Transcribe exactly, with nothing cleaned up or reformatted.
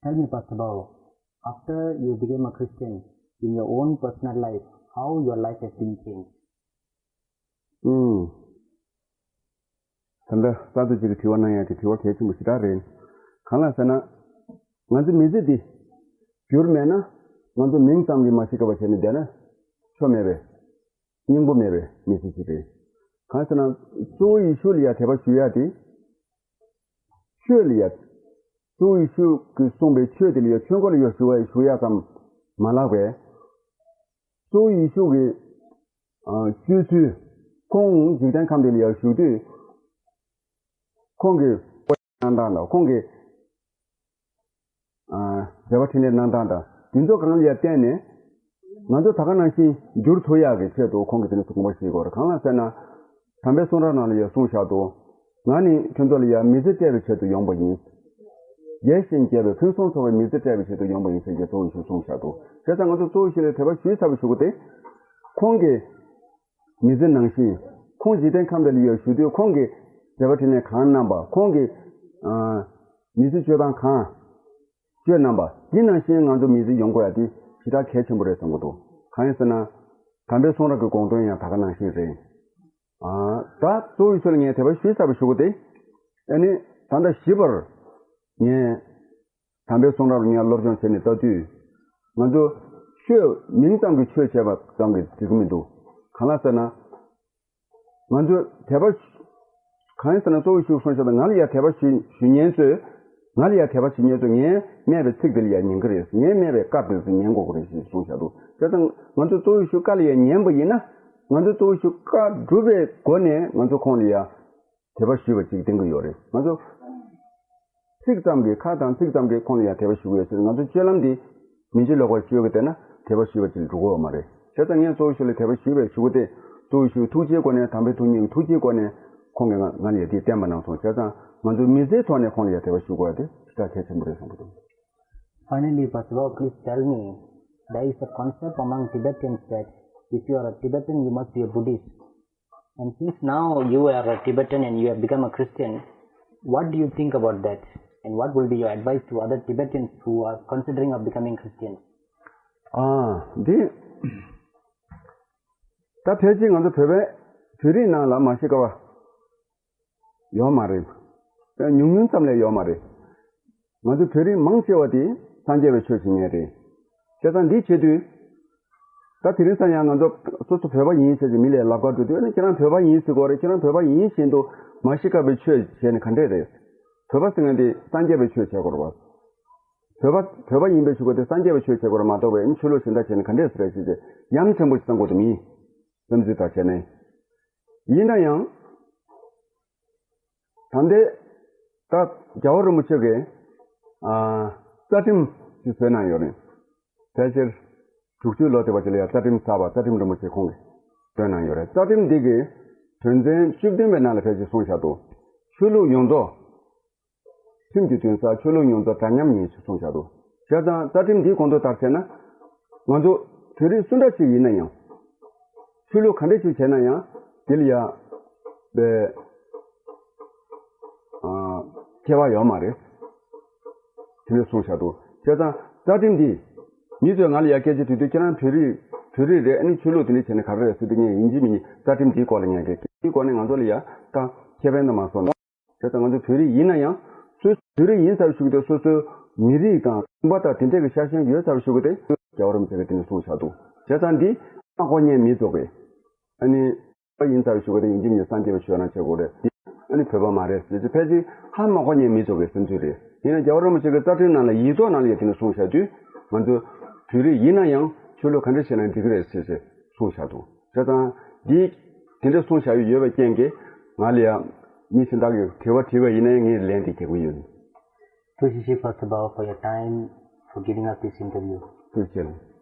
Tell me, Pastor Bao, after you became a Christian, in your own personal life, how your life has been changed? ཨུམ། ད་ལྟ་གསར་དུ་ཅིག་གིས་དྲི་བ་གནང་ཡག་དེ་དྲི་བ་གལ་ཆེན་པོ་ཞེ་དྲག་རེད། གང་ལགས་ཟེར་ན། ང་ཚོ་མི་ཚེ་འདི་འགྱུར་མེད་ན། ང་ཚོ་མིང་ཙམ་གྱིས་མ་ཤི་ཁ་བ་བྱས་ནས་བསྡད་ན་ཆོ་མེད་པའི། སྙིང་པོ་མེད་པའི་མི་ཚེ་ཅིག་རེད། གང་ཟེར་ན། གཙོ་བོ་ཡེ་ཤུ་ལ་ཡ་དད་པ་ཞུ་ཡག་དེ། ཆོས་ལ་ཡ། གཙོ་བོ་ཡེ་ཤུ་གིས་གསུངས་པའི་ཆོས་དེ་ལ་ཡ་ཆོས་འཁོར་ལ་ཡ་ཞུ་བ་ཞུ་ཡག་ཙམ་མ་ལགས་པས། གཙོ་བོ་ཡེ་ཤུ་གི། ཨ། སྤྱོད་ཚུལ། ཁོང་འཇིག་རྟེན་ཁམས་འདི་ལ་ཡ་བཞུགས་དུས། ཁོང་གི་གནང་སྟངས་དང་ཁོང་གི། ཨ། མཛད་པ་འཕྲིན་ལས་གནང་སྟངས་དང་འདི་ཚོ་གང་ལ་ཡ་བརྟེན་ནས། ང་ཚོ་ད་ག་ནང་བཞིན་འགྱུར་ཐུབ་ཡག་གི་ཆེད་དུ་ཁོང་གིས་དེ་ནས་དགོངས་པ་བཞེས་དགོས་རེད། གང་ལ་ཟེར་ན། དམ་པའི་གསུང་རབ་ནང་ལ་ཡང་གསུངས་བཞག་འདུག་ང་ནི་ཁྱོད་ཚོ་ལ་ཡང་མི་ཚེ་སྤྲད་པའི་ཆེད་དུ་ཡོང་པ་ཡིན། རྒྱལ་ཞིང་རྒྱལ་བའི་ཕུན་སུམ་ཚོགས་པའི་མི་ཚེ་སྤྲད་པའི་ཆེད་དུ་ཡོང་པ་ཡིན་ཟེར་གྱི་གཙོ་བོ་ཞིག་གསུངས་བཞག་འདུག་བྱས་ཙང་ང་ཚོ་གཙོ་བོ་ཞིག་ལ་དད་པ་ཞུས་ཚར་བའི་གཞུག་གུ་དེ། ཁོང་གི་མི་ཚེ་ནང་བཞིན་ཁོང་འཇིག་རྟེན་ཁམས་འདི་ལ་ཡང་བཞུགས་དུས་ཁོང་གིས་མཛད་པ་འཕྲིན་ལས་གང་གནང་པ། ཁོང་གིས། ཨ། མི་ཚེ་སྤྱོད་སྟངས་གང་སྤྱོད་གནང་པ། འདི་ནང་བཞིན་ང་ཚོ་མི་ཚེ་ཡོང་དགོས་ཡ་དེ་ཞེ་དྲག་གལ་ཆེན་པོ་རེད་བསམ་གྱི་འདུག་གང་ཡིན་ཟེར་ན། དམ་པའི་གསུང་རབ་ཀྱི་དགོངས་དོན་ཡང་ད་ག་ནང་བཞིན་རེད། ཨ། ད་གཙོ་བོ་ཡེ་ཤུ་ལ་ངས་དད་པ་ཞུས་ཚར་བའི་གཞུག་གུ་དེ། ཨ་ནི་ད་ལྟ་ཞིབ་པར་ངས་དམ་པའི་གསུང་རབ་ལ་ངས་སློབ་སྦྱོང་བྱས་ནས་ལྟ་དུས། ང་ཚོ་ཆོས་མིང་ཙམ་གྱི་ཆོས་བྱས་པ་ཙམ་གྱིས་འགྲིག་གི་མི་འདུག་གང་ལགས་ཟེར་ན། ང་ཚོས་དད་པ། གང་ཡིན་ཟེར་ན་གཙོ་བོ་ཞིག་གསུངས་བཞག་ད། ང་ལ་ཡ་དད་པ་ཞུ་ཞུ་མཁན་ཚོས། ང་ལ་ཡ་དད་པ་བྱེད་མཁན་ཚོས་ངས་སྨྲས་པའི་ཚིག་དེ་ལ་ཡ་ཉན་གི་རེད། ངས་སྨྲས་པའི་བཀའ་དེ་ཚོ་ཉན་དགོས་ཀྱི་རེད་ཞེས་གསུངས་བཞག་འདུག་བྱས་ཙང་ང་ཚོ་གཙོ་བོ་ཞིག་བཀའ་ལ་ཡ་ཉན་པ་ཡིན་ན། ང་ཚོ་གཙོ་བོ་ཞིག་བཀའ་སྒྲུབ་པའི་སྒོ་ནས་ང་ཚོ་ཁོང་ལ་ཡ་དད་པ་ཞུས་པ་ཅིག་བསྟན་གྱི་ཡོད་རེད། ང་ཚོ་ཚིག་ཙམ་གྱིས། ཁ་དང་ཚིག་ཙམ་གྱིས་ཁོང་ལ་ཡང་དད་པ་ཞུ་གི་ཡོད་ཟེར། ང་ཚོ་སྤྱོད་ལམ་འདི་མི་འཇིགས་ལོག་པར་སྤྱོད་ཀྱི་བསྡད་ན་དད་པ་ཞུས་པ་ཅིག་འགྲོ་གི་ཡོད་མ་རེད། བྱས་ཙང་ངས་གཙོ་བོ་ཞིག་ལ་དད་པ་ཞུས་པའི་གཞུག་གུ་དེ། གཙོ་བོ་ཞིག་ཐུགས་རྗེའི་སྒོ་ནས། དམ་པའི་ཐུགས་ཉིད་ཀྱི་ཐུགས་རྗེའི་སྒོ་ནས་ཁོང་གིས་ང་ང་ལ་ཡང་དེ་བསྟན་པ་གནང་སོང་། བྱས་ཙང་ང་ཚོ་མི་ཚེའི་ཐོག་ནས་ཁོང་ལ་ཡང་དད་པ་ཞུ་དགོས་པ་དེ་ཞེ་དྲག་གལ་ཆེན་པོ་རེད་བསམ་གྱི་འདུག Finally, Pastor Bao, please tell me, there is a concept among Tibetans that if you are a Tibetan, you must be a Buddhist. And since now you are a Tibetan and you have become a Christian, what do you think about that? And what will be your advice to other Tibetans who are considering of becoming Christians? ཨ། འདི། ད་ཕལ་ཆེར་ང་ཚོ་བོད་པའི་བོད་རིགས་ནང་ལ་མ་ཤི་ཁ་བ་ཡོད་མ་རེད། ཉུང་ཉུང་ཙམ་ལས་ཡོད་མ་རེད། ང་ཚོ་བོད་རིགས་མང་ཆེ་བ་དེ་སངས་རྒྱས་པའི་ཆོས་བྱེད་མཁན་རེད། བྱས་ཙང་འདི་བྱེད་དུས། ད་དེ་རིང་སང་ཡང་ང་ཚོ་སོ་སོ་བོད་པ་ཡིན་ཟེར་གྱི་མི་ལ་ལབ་ཀ་འགྲོ་དུས། ཨ་ནི་ཁྱེད་རང་བོད་པ་ཡིན་ཟེར་གྱི་ཡོད་རེད། ཁྱེད་རང་བོད་པ་ཡིན་བཞིན་དུ་མ་ཤི་ཁ་བའི་ཆོས་བྱས་ནས་ག་འདྲས་རེད། བོད་པ་ཟེར་མཁན་དེ་སངས་རྒྱས་པའི་ཆོས་བྱེད་དགོས་རེད་པ། བོད་པ་བོད་པ་ཡིན་པའི་གཞུག་གུ་དེ་སངས་རྒྱས་པའི་ཆོས་བྱེད་དགོས་རེད་མ་གཏོགས་པའི་ཆོས་ལུགས་གཞན་དག་བྱས་ནས་ག་འདྲས་ཟེར་རེད་ཟེར་ཏེ་ཡ་མཚན་པོ་ཞིག་བསམ་དགོས་དུ་མིན། བསམ་ཚུལ་དག་བྱས་ནས། ཡིན་ན་ཡང་། ད་ལྟའི་ད་རྒྱལ་བ་རིན་པོ་ཆེ་གིས། ཨ། རྩ་ཁྲིམས་ཤིག་བཟོས་གནང་ཡོད་རེད། ཕལ་ཆེར་དྲུག་ཅུའི་ལོ་དེ་བ་ཅིག་ལ་ཡང་རྩ་ཁྲིམས་གསར་པ། རྩ་ཁྲིམས་རིན་པོ་ཆེ་ཁོང་གིས་བཏོན་གནང་ཡོད་རེད། རྩ་ཁྲིམས་འདི་གི་དོན་ཚན་བཅུ་བདུན་པའི་ནང་ལ་ཕལ་ཆེར་གསུངས་བཞག་འདུག་ཆོས་ལུགས་ཡོངས་རྫོགས། ཁྲིམས་ཀྱི་དོན་རྩ་ཆོས་ལུགས་ཡོངས་རྫོགས་འདྲ་མཉམ་ཡིན་ཞེས་གསུངས་བཞག་འདུག་བྱས་ཙང་རྩ་ཁྲིམས་འདིའི་དགོངས་དོན་ལྟར་བྱས་ན། ང་ཚོ་བོད་རིགས་སུ་འདྲ་ཞིག་ཡིན་ན་ཡང་། ཆོས་ལུགས་ག་འདྲ་ཞིག་བྱས་ན་ཡང་དེ་ལ་ཡ། པའི། ཨ། ཁྱད་པར་ཡོད་མ་རེད། དེ་འདྲ་གསུངས་བཞག་འདུག་བྱས་ཙང་རྩ་ཁྲིམས་འདི། མི་ཚོས་ང་ལ་ཡ་སྐད་ཆ་དྲིས་དུས། ཁྱེད་རང་བོད་རིགས་བོད་རིགས་རེད། ཨ་ནི་ཆོས་ལུགས་དེ་འདྲ་བྱས་ནས་ག་རེ་རེད་ཟེར་དུས། ངས་ཡིན་གཅིག་མིན་གཉིས་རྩ་ཁྲིམས་འདིའི་སྐོར་ལ་ངས་སྐད། འདིའི་སྐོར་ནས་ང་ཚོ་ལ་ཡ་ད་ཁེ་ཕན་དུ་མ་སོང་ན། བྱས་ཙང་ང་ཚོ་བོད་རིགས་ཡིན་ན་ཡང་སོ་སོའི་བོད་རིགས་ཡིན་ཚར་བའི་གཞུག་དེ་སོ་སོའི་མི་རིགས་དང་ཁང་པ་དང་དེ་འདྲས་ཀྱི་ཤ་ཞེན་ཡོད་ཚར་བའི་གཞུག་དེ་རྒྱལ་བ་རིན་པོ་ཆེ་གིས་དེ་འདྲ་གསུངས་བཞག་འདུག་བྱས་ཙང་འདི་མ་གོ་མཁན་མི་ཚོ་གིས། ཨ་ནི་ཡིན་ཚར་བའི་གཞུག་དེ་ཡིན་གཅིག་མིན་གཉིས་སངས་རྒྱས་པའི་ཆོས་ནང་བྱེད་དགོས་རེད། ཨ་ནི་བོད་པ་མ་རེད་ཟེར་གྱི་ཕལ་ཆེར་ཧ་མ་གོ་མཁན་མི་ཚོ་གི་བསམ་ཚུལ་རེད། ཡིན་ན་རྒྱལ་བ་རིན་པོ་ཆེ་གི་རྩ་ཁྲིམས་ནང་ལ་ཡིག་ཐོག་ནང་ལ་ཡ་དེ་འདྲ་གསུངས་བཞག་དུས། ང་ཚོ་བོད་རིགས་ཡིན་ན་ཡང་ཆོས་ལུགས་ག་འདྲ་བྱས་ན་འགྲིག་གི་རེད་ཟེར་ཟེར་གསུངས་བཞག་འདུག་བྱས་ཙང་འདི་དེ་འདྲ་གསུངས་བཞག་ཡོད་པའི་རྐྱེན་གྱིས་ང་ལ་ཡ་མི་གཞན་དག་གིས་དྲི་བ་དྲིས་པ་ཡིན་ན་ཡང་ངས་ལན་དེ་རྒྱག་གི་ཡོད། ཐུགས་རྗེ་ཆེ། Pastor Bao, for your time, for giving us this interview. ཐུགས་རྗེ་ཆེ།